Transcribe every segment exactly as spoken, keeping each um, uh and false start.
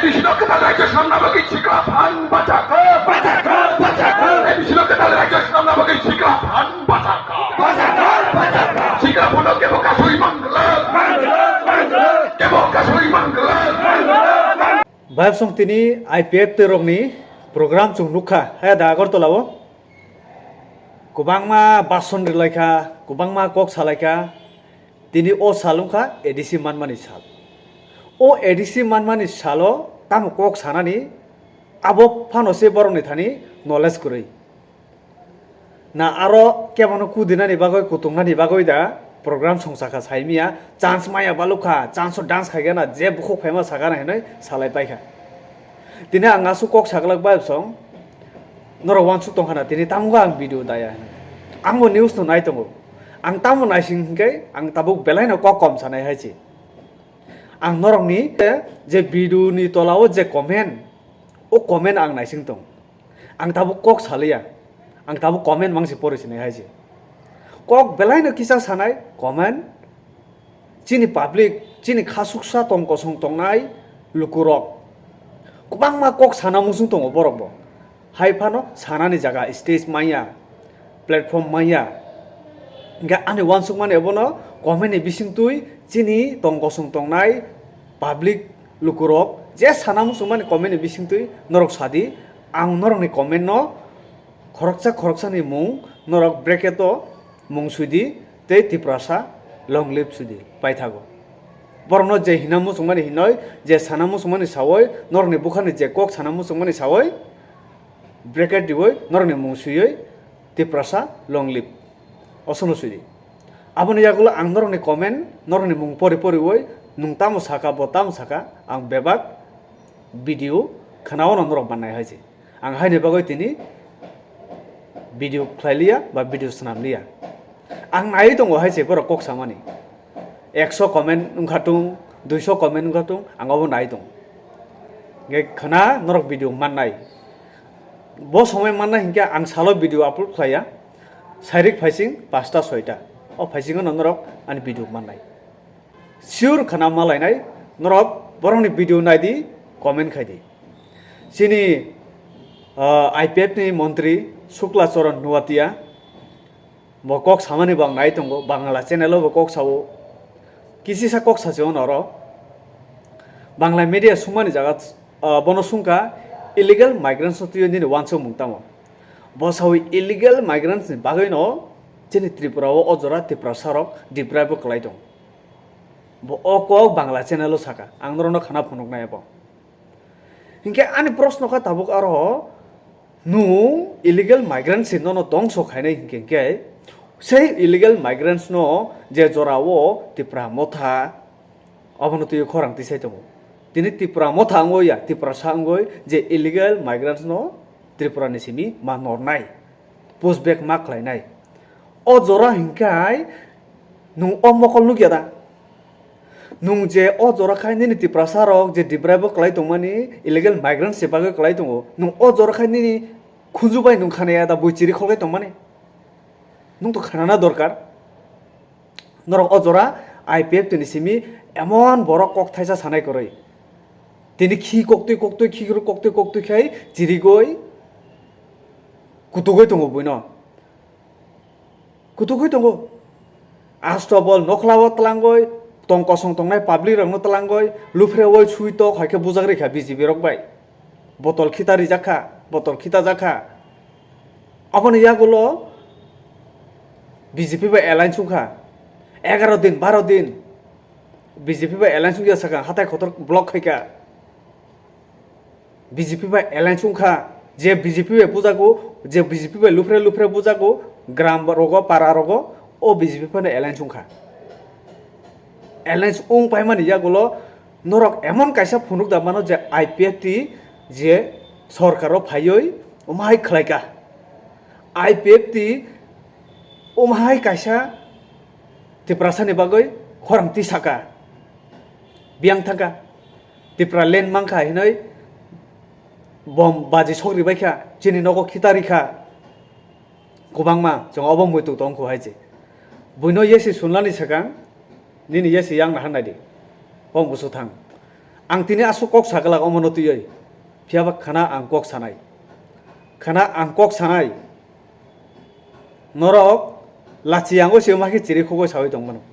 Bisino kwtal rajyo swnamna bagwi sikla phan bachakha. Bachakha, bachakha. Bisino kwtal rajyo swnamna bagwi sikla phan bachakha. Bachakha, bachakha. Sikla phano kebo kasui mangla. Mangla, mangla. Kebo kasui mangla. Mangla, mangla. Bayapsong tini I P F T rokni program chwng nukha, haya da Agartala o. Kwbangma bason rwlaikha, kwbangma kok salaikha. Tini o sal wngkha A D C manmani sal. O A D C manmani salo tamo kok sanani, abo phano se borokni thani knowledge kwrwi. Na aro kebono kudinani bagwi, kutungnani bagwi da program songchakha saimiya, chance maya balukha, chance o dance khaigana, je bukhuk phaima sagana hinwi salai paikha. Tini ang aswk kok saglak bayapsong, norok uansuk tongkhana tini tamo ang video daya hinwi. Angbo news no nai tongo. Ang tamo naising hinkhe ang tabuk belaino kok kom sanai hai se. Ang norokni je video ni tola o je comment, o comment ang naising tong. Ang tabuk kok saliya. Ang tabuk comment mangsi pori sinai hai se. Kok belaino kisa sanai comment. Chini public, chini khasuksa tong kosong tongnai lukurok kwbangma kok sana muchung tongo borokbo. Hai phano sanani jaga stage manya, platform manya. Hingke ani uansukmani obono comment ni bisingtwi chini tong kosong tongnai public lukurok je sana muchungmani comment ni bisingtwi norok sadi, ang norokni comment no khoroksa khoroksani mung norok bracket o mung suidi tei Tiprasa long live suidi paithago. Borokno je hina muchungmani hinoi, je sana muchungmani sawoi, norokni bukhani je kok sana muchungmani sawoi, bracket riui norokni mung suioi Tiprasa long live. Osono suidi. Aboni yagulo ang norokni comment, norokni mung pori poriui nwng tamo saka, bo tamo saka, ang bebak video khwnaono norok mannai hai se. Ang haini bagwi tini video khlai liya ba video swnam liya. Ang naiwi tongo hai se borok kok samani. Ekso comment wngkha tung, duiso comment wngkha tung, ang obo nai tongo. Hingke khwna norok video mannai. Bo somoi mannai hinkhe ang salo video upload khlaiya. Sairik phaising pasta soita. O phaisingo no norok ani video mannai. Sure khwna malainai, norok borokni video naidi, comment khaidi. Chini, ah, I P F ni montri Shukla Charan Nuatia, bo kok samani bo ang nai tongo, Bangla channel o bo kok sao. Kisisa kok sasi ono oro. Bangla media sungmani jaga, ah, bono sungkha illegal migrants no twiwi nini uansukmung tamo. Bo sawi illegal migrants ni bagwi no chini Tripura o o jora Tiprasa rok deprive o kwlai tong. Bo o kok Bangla channel o saka, ang norokno khana phunuknai abo. Hinkhe ani proshno kha tabuk aro, nwng illegal migrants se nono dongso khainai hinkhe, hinkhe sei illegal migrants no je jora o Tipra Motha, obono twiwi khorang tisai tongo. Tini Tipra Motha wngwi ya, Tiprasa wngwi je illegal migrants no Tripura ni simi ma nornai, push back ma khlainai. O jora hinkhe nwng o mokol nukya da? Nwng je o jora khai nini Tiprasa rok je deprive o kwlai tongmani, illegal migrants se bagwi kwlai tongo, nwng o jora khai nini khunju bai nwng khanaya da bui chiri kholkai tongmani? Nwng to khanana dorkar. Norok o jora I P F T ni simi emon borok kok thaisa sanai kwrwi. Tini khi koktwi koktwi, khi koktwi koktwi khai chirigwi kutugwi tongo buino. Kutugwi tongo. Asto bol nokhlao tlangwi, tong kosong tongnai public rokno tlangwi, luphrewoi sui tok hai khe bujak rikha B J P rok bai. Botol khita rijak kha, botol khita jak kha. Aboni yagulo B J P bai alliance wngkha. Egaroh din, baroh din B J P bai alliance wngya sakha, hatai kotor block khaikha. B J P bai alliance wngkha, je B J P bai bujago, je B J P bai luphre luphre bujago, gram rogo, para rogo, o B J P phano alliance wngkha. Alliance wng paimani yagulo norok emon kaisa phunuk da mano je I P F T je sorkaro phaiwi omo hai khlaika. I P F T omo hai kaisa Tiprasa ni bagwi khorang tisaka. Biyang thangkha. Tipra land mankha hinoi bom baji sokri baikha. Chini nogo khita rikha. Kwbangma chwng obo muitu tongkhu hai se. Buino yesi sunlani swkang, nini yesi yang naharnai di. Hom busu thang. Ang tini aswk kok sa glak omono twiwi, phiyaba khana ang kok sanai. Khana ang kok sanai. Norok lachiyango se ma khe chiri khogwi sawi tongmano.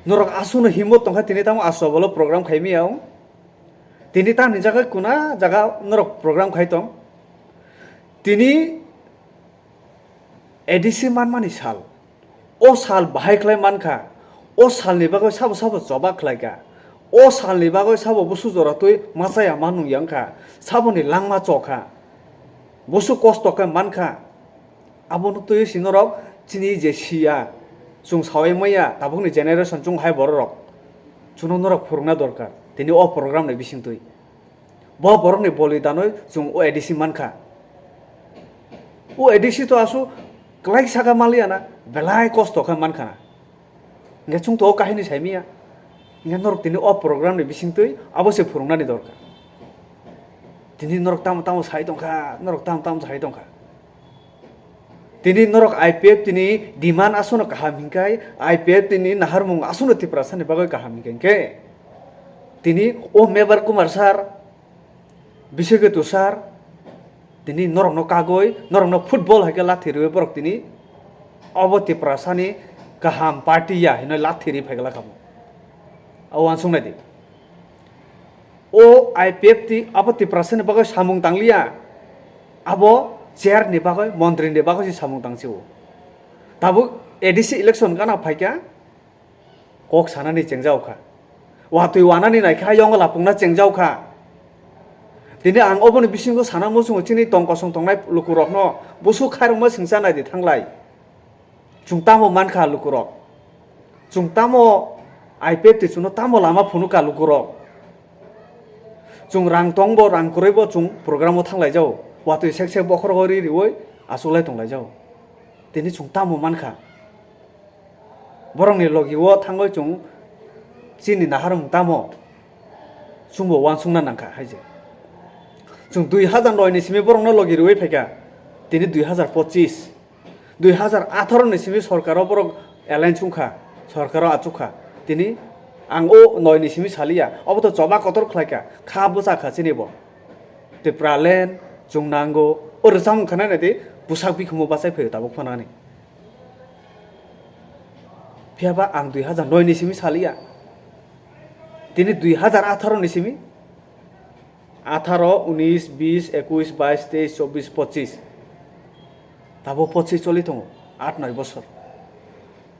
Norok aswkno himot tongkha tini tamo aswk bolo program khai miyao. Tini tamni jaga kuna jaga norok program khai tong. Tini A D C manmani sal. O sal bahai khlai mankha. O salni bagwi sabo sabo choba khlaikha. O salni bagwi sabo busu jora twi machaya ma nungya wngkha. Saboni langma chokha. Busu kosto khe mankha. Abono twiwi si norok chini je siya. Chwng sawi maya tabukni generation chwng hai bororok. Chwngno norok phwrwngna dorkar. Tini o program ni bisingtwi. Bo borokni bolidanoi chwng o A D C mankha. O A D C to aswk kwlai saka manliya na, belai kosto khe mankha na. Hingkhe chwng to o kahini saimiya. Hingkhe norok tini o program ni bisingtwi abo se phwrwngnani dorkar. Tini norok tamo tamo sai tongkha, norok tamo tamo sai tongkha. Tini norok I P F T ni demand aswkno kaham hinkhai, I P F T ni naharmung aswkno Tiprasani bagwi kaham hinkhai khe, tini o Mebar Kumar sir, Biswakhetu sir, tini norokno kagwi, norokno football hai khe lathi rwi borok tini obo Tiprasani kaham party ya hinwi lathi rwi phai glak kha. O uansuk nai di. O I P F T abo Tiprasani bagwi samung tangliya. Abo chair ni bagwi, montri ni bagwi se samung tangsi o. Tabuk A D C election gana phaikha, kok sanani chengjao kha. Watwi wanani naikha, yongo lapungna chengjao kha. Tini ang oboni bisingo sana muchungo chini tong kosong tongnai lukurokno, busu khairokma singcha nai di thanglai. Chwng tamo mankha lukurok? Chwng tamo I P F T chwngno tamo lama phunukha lukurok? Chwng rang tongbo, rang kwrwibo chwng programo thanglaijao. Watwi sek sek bokhorogo ri riwi achuklai tonglaijao. Tini chwng tamo mankha? Borokni logi-o thangwi chwng chini naharmung tamo? Chwngbo uansukna nangkha hai se. Chwng dui hazar noi ni simi borokno logi rwui phaikha. Tini dui hazar pochis. Dui hazar atharo ni simi sorkaro borok alliance wngkha, sorkaro achukha. Tini ang o noi ni simi saliya, obo to choba kotor khlaikha, kha bwchakha chini bo. Tipraland chwng nango, o rwchapmung khwnai nai di, bwsak bikhumo bachai phaio tabuk phano ani. Phiyaba ang dui hazar noi ni simi saliya, tini dui hazar atharo ni simi. Atharo, unis, bis, ekuis, bais, teis, chobis, pochis. Tabo pochis choli tongo, aat noi bosor.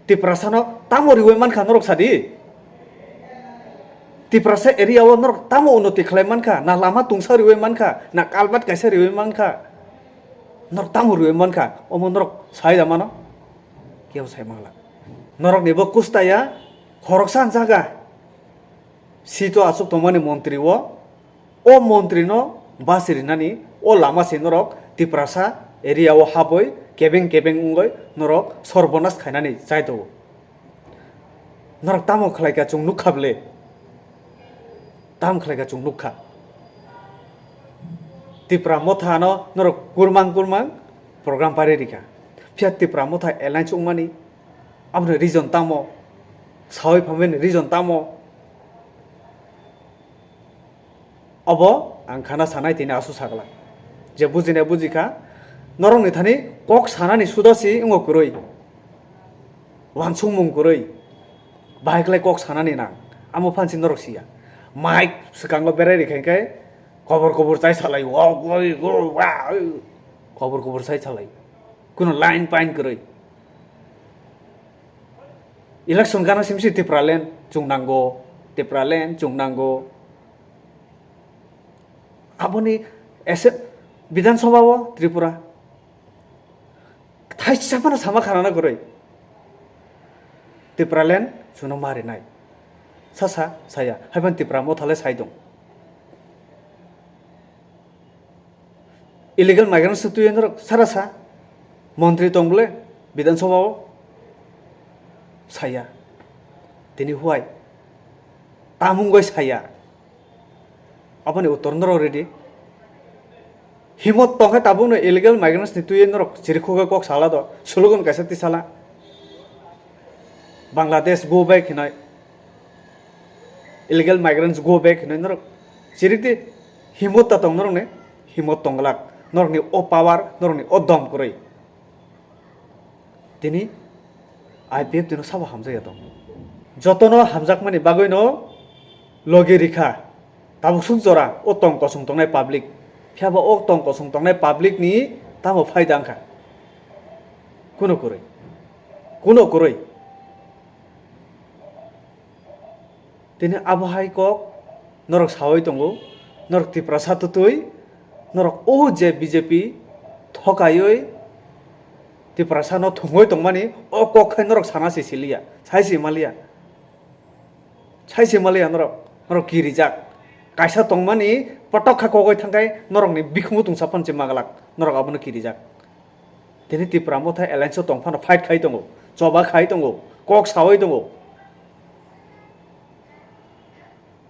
Tiprasano tamo riwi mankha norok sadi? Tiprasa area o norok tamo unnoti khlai mankha? Na lama tungsa riwi mankha? Na kalbat kaisa riwi mankha? Norok tamo riwi mankha? Omo norok sai da mano? Kebo sai mangla. Norokni bo kusta ya, khoroksa jaga. Sito achuk tongmani montri o, o montri no basi rinani, o lama se norok Tiprasa area o habwi kebeng kebeng wngwi norok sorbonas khainani chai tongo. Norok tamo khlai kha chwng nukha ble? Tamo khlai kha chwng nukha. Tipra Motha no norok kurmang kurmang program pari rikha. Phiya Tipra Motha alliance wngmani aboni reason tamo? Sawi phaimani reason tamo? Obo ang khana sanai tini aswk sakla. Je bujinai bujikha, norokni thani kok sanani suda si wngo kwrwi. Wansukmung kwrwi. Bahai khlai kok sanani nang. Amo phan si norok siya. Mic swkango berai rikha khe kobor kobor chai salai. Wa, wa, wa, wa, kobor kobor chai salai. Kuno line pain kwrwi. Election gana simsi Tipraland chwng nango, Tipraland chwng nango. Aboni ese Bidhan Sabha o Tripura thaisa phano sama khanana kwrwi. Tipraland chwngno marinai. Sasa saya, haiban Tipra Motha le sai tong. Illegal migrants twi norok sara sa, montri tong bole Bidhan Sabha o saya. Tini huai tamung goi saya. Aboni uttor norok ridi. Himot tongkhe tabukno illegal migrants ni twi norok chirikhugwi kok sala do, slogan kaisa tisala. Bangladesh go back hinoi. Illegal migrants go back hinoi norok Chirikdi himot ta tong norokni, himot tongglak norokni o power, norokni o dom kwrwi. Tini I P F T no sabo hamjakya tong. Jotono hamjakmani bagwino logi rikha. Tabuk suk jora o tong kosong tongnai public. Phiya ba o tong kosong tongnai public ni tamo phaida wngkha? Kuno kwrwi. Kuno kwrwi. Tini abo hai kok norok sawi tongo, norok Tiprasa twtwi, norok o je B J P thokaiwi Tiprasa no thwngwi tongmani o kok khai norok sana se siliya, sai se maliya, sai se maliya norok, norok kirijak. Kaisa tongmani potok kha kogwi thangkhai norokni bikhumu tungsa phan se maglak, norok abono kirijak. Tini Tipra Motha alliance o tong phano fight khai tongo, choba khai tongo, kok sawi tongo.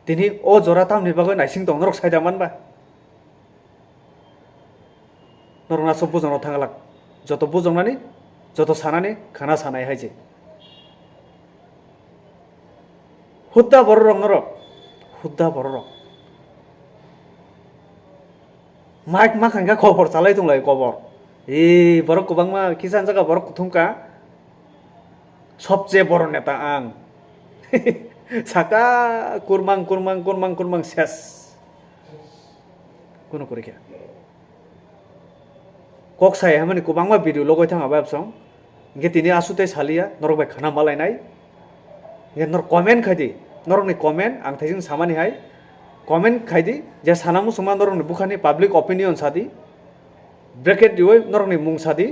Tini o jora tamni bagwi naising tong norok saida manba? Norok naso bujong rok thanglak, joto bujongnani, joto sanani khana sanai hai se. Hutta bororok norok, hutta bororok. Mike makhankha kobor chalai tonglai kobor. Ee, borok kwbangma kisa jaga borok kuthumkha. Sobche boro neta ang. Saka kurmang, kurmang, kurmang, kurmang ses. Kuno kwrwi khe. Kok sai hamani kwbangma video logoi thang abo absong. Hingke tini aswk tei saliya, norok bai khana malainai. Hingke norok comment khai di, norokni comment ang thaising samani hai. Comment khai di, je sana muchungma norokni bukhani public opinion sa di. Bracket riwi norokni mung sa di.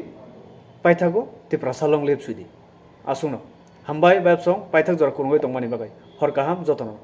Paithago Tiprasa long live swi di. Aswkno. Hambai bai absong paithak jora kwrwngwi tongmani bagwi. Hor kaham jotono.